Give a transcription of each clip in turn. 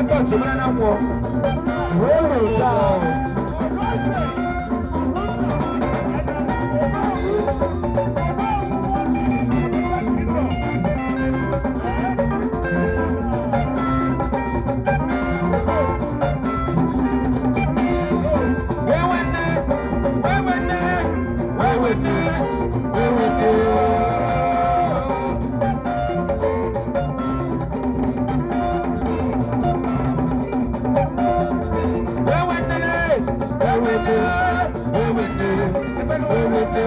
Atọchị mara na nkwọ. Wee taa. Wewene, wewene, wewene, wewene. Wewene, wewene, wewene, wewene.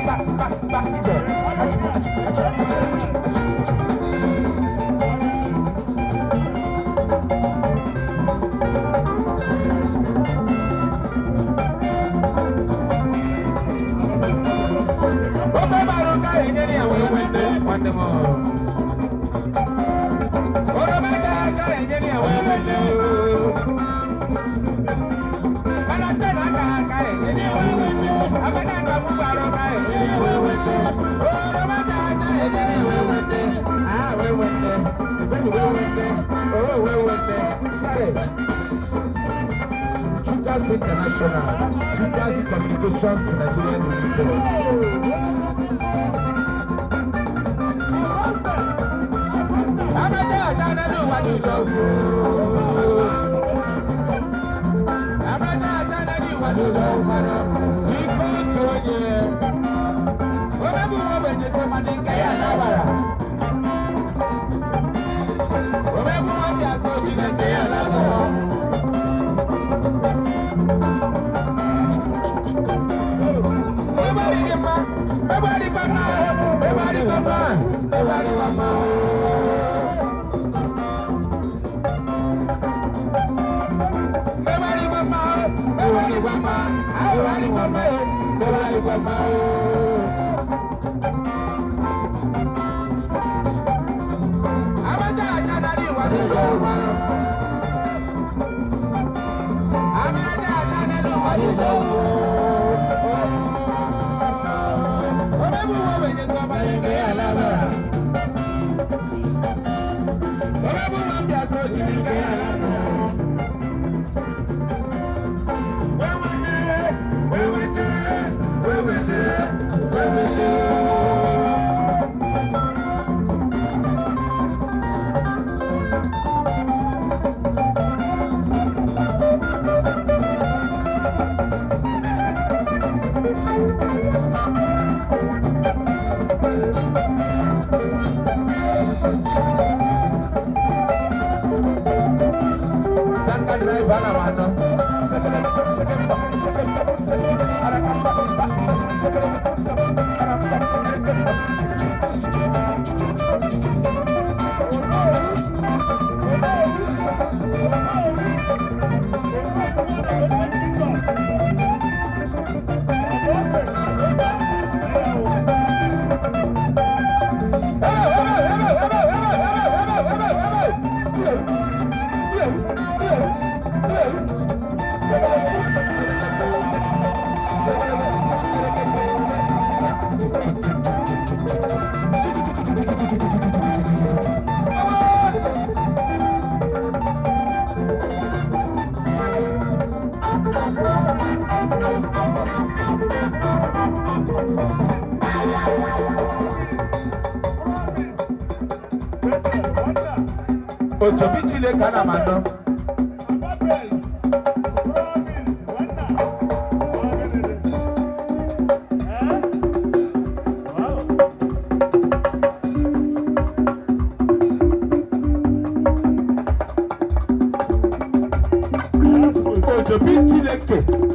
Ba, ba, ba, ije. Achu, achu, achu, achu, achu. Ofe gbara ụka enyere ya wee wete nwanne m. Oroma chara acha enyere ya wee wete. Mana nte na aka aka enyere ya wee wete. Amaka nka mụ gbara ụka enyere ya wee wete. Oroma chara acha enyere ya wee wete. Ah, wee wete. Ebeni wee wete. Oh, wee wete. Sare. Judas International, Judas Communications Nigeria Limited. Abẹ́jẹ́ àṣà nínú ìwà níjọ wò. Abẹ́jẹ́ àṣà nínú ìwà níjọ wò. Ikú tó yẹ. Omegbu nwa ogbenye sọ ma dị nke ya n'agbara. Omegbu nwa ndị asọ obi na nke ya n'agbara. Everybody get ma, everybody mama, everybody mama, everybody mama. Everybody mama, everybody mama, everybody mama, everybody mama. Abacha acha nari wa ni yo wa. Abacha acha nari wa ni yo wa. Omegbu nwa ogbenye sọ ma nke ya n'agbara. Omegbu nwa mbịa sọ jiri nke ya n'agbara. Wewene, wewene, wewene, wewene. Tanka driver na wano. Sekere, sekere, sekere, sekere, arakamba, ba, sekere, sekere, aramba, erekere. Ojobi Chineke ana m anọ. Ojobi Chineke.